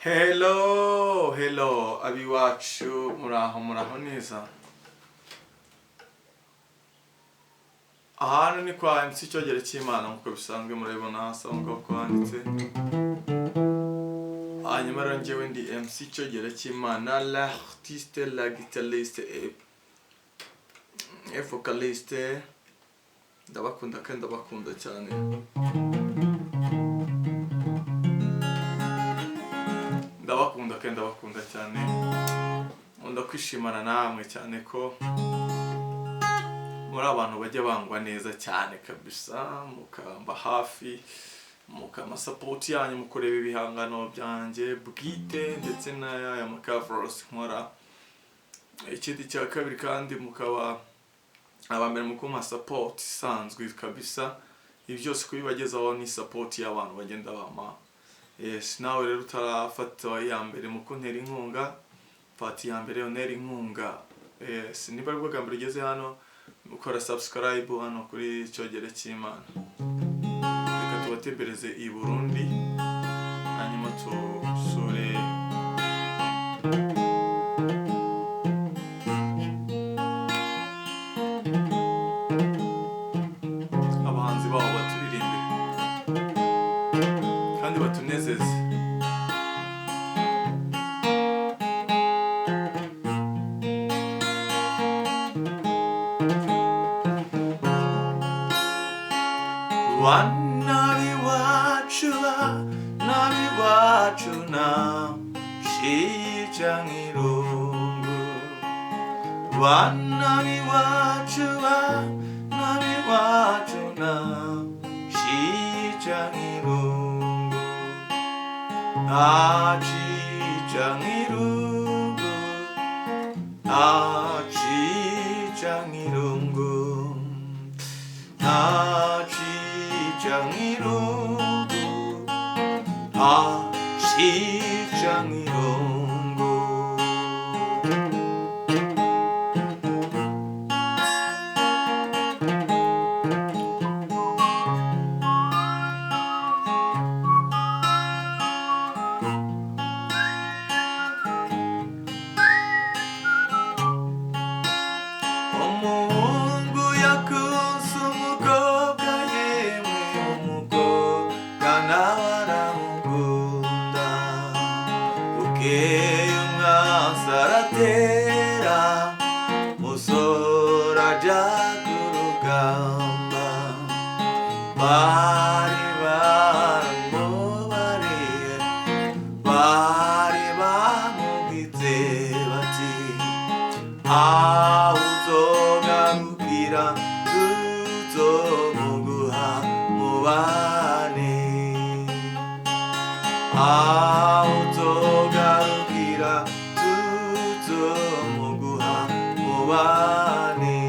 Hello, hello, abiwacu, muraho, muraho neza. Ahantu ni kwa MC Cyogere cy'Imana, nk'uko bisanzwe murabibona hasi aho ngaho ko handitse. Hanyuma rero njyewe ndi MC Cyogere cy'Imana, l'artiste, la guitariste et vocaliste. Ndabakunda kandi ndabakunda cyane. Ndabakunda kandi ndabakunda cyane. Nkunda kwishimana namwe cyane ko muri abantu bajya bangwa neza cyane kabisa, mukamba hafi, mukama support yanyu mu kureba ibihangano byanjye bwite ndetse n'aya makavers nkora. Ikindi cya kabiri kandi mukaba aba mbere mu kumpa support isanzwe kabisa. Ibi byose kubibagezaho ni support y'abantu bagenda bampa. Yes, nawe rero utarafata iya mbere mu kuntera inkunga, fata iya mbere untera inkunga. Yes, niba aribwo bwa mbere ugeze hano, ukora subscribe hano kuri Cyogere cy'Imana. Reka tubatembereze i Burundi, hanyuma tusure abahanzi baho baturirimbire kandi batunezeze. Bana b'iwacu, bana b'iwacu, na nk'irungu. Bana b'iwacu, bana b'iwacu, na nk'irungu. Nacica nk'irungu, nacica nk'irungu, nacica nk'irungu, nacica nk'irungu. Umuhungu yakunze umukobwa, yemwe, umukobwa nawe aramukunda. Bukeye umwansi aratera, musore ajya ku rugamba. Bari baramubariye, bari bamubwize bati: "Aho uzogarukira tuzomuguha mubane, aho uzogarukira tuzomuguha mubane."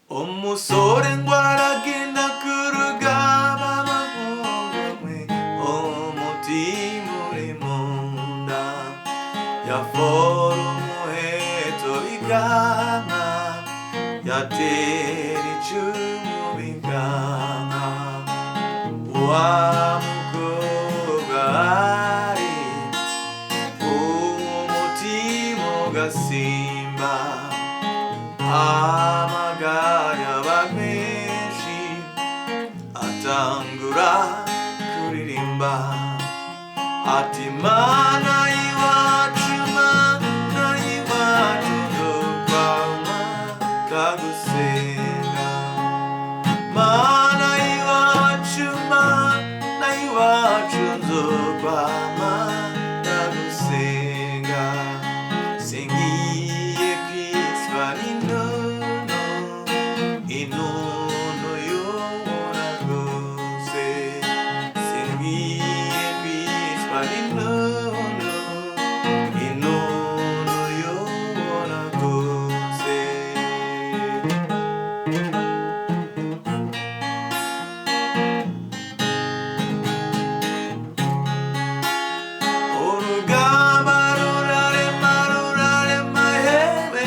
Umusore ngo aragenda ku rugamba, bahungu mwe, umutima uri mu nda. Yafora umuheto bikanka, yatera icumu bikanka. Wa mukobwa ari umutima ugasimba, amaganya aba menshi, atangura kuririmba ati: "Mana y'iwacu, Mana y'iwacu, ndokwama kagusenga. Mana y'iwacu, Mana y'iwacu, nzokwama ndagusenga." Urugamba rurarema, rurarema, yewe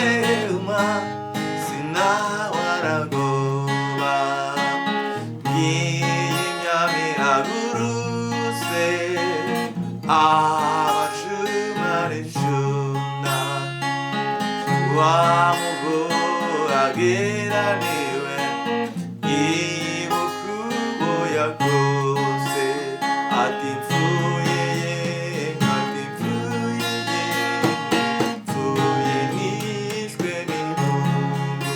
sinawaragoba. Ngiyi imyami ihagurutse, abacuma n'icuna, wa mugore ageraniwe, yibuka uwo yakoze, ati mfuye yemwe, ati mfuye yemwe, mfuye nishwe n'impundu,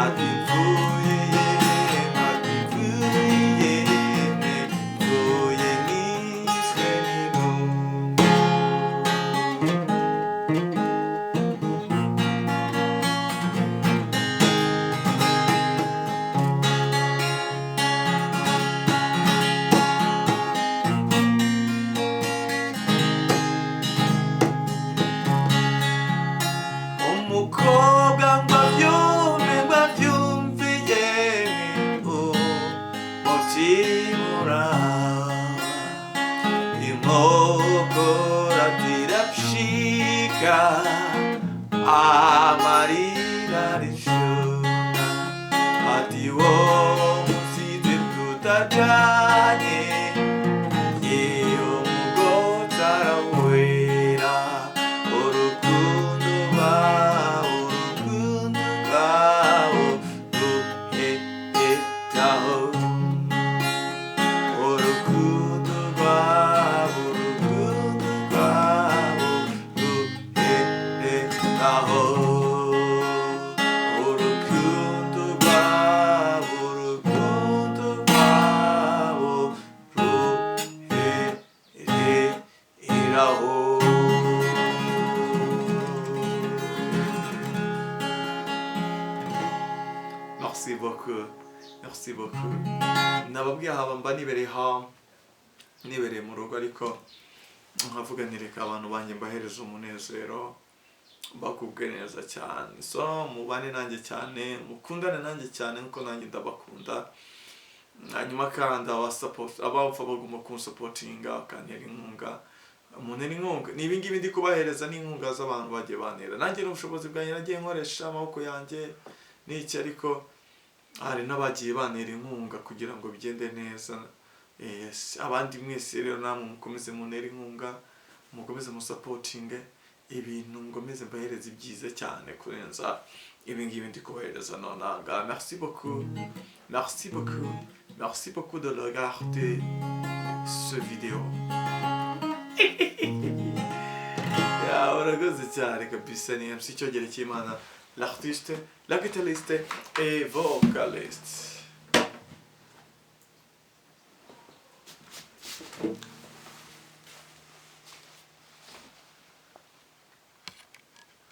ati mfuye yemwe, ati mfuye yemwe, mfuye nishwe n'impundu. Umukobwa ngo abyumve, ngo abyumve yemwe, umutima uraba, inkokora ziracika, amarira arishona, ati wowe musize tutajanye, iyo umugotsi arawera, urukundo rwawo, urukundo rwawo ruhehetaho, urukundo rwawo, urukundo rwawo ruhehetaho, urukundo rwawo, urukundo rwawo ruhereraho. Merci beaucoup. Merci beaucoup. Nababwiye haba mba nibereye ha nibereye mu rugo, ariko nkavuga nti reka abantu banjye mbahereza umunezero, bakubwe neza cyane. So mubane nanjye cyane, mukundane nanjye cyane nkuko nanjye ndabakunda. Hanyuma kandi abasupport, abapfa bagomba kunsupportinga, bakantera inkunga, muntera inkunga. Ni ibingibi ndi kubahereza n'inkunga z'abantu bagiye bantera. Nanjye n'ubushobozi bwanjye nagiye nkoresha amaboko yanjye n'iki, ariko hari n'abagiye bantera inkunga kugira ngo bigende neza. Yes. Abandi mwese rero namwe mukomeze muntere inkunga, mukomeze musupportinge ibintu, ngomeze mbahereza ibyiza cyane kurenza ibi ngibi ndi kubahereza nonaha. Merci beaucoup, merci beaucoup, merci beaucoup de regarder ce vidéo. Ya, urakoze cyane kabisa. Ni MC Cyogere cy'Imana, l'artiste, la guitariste et vocaliste.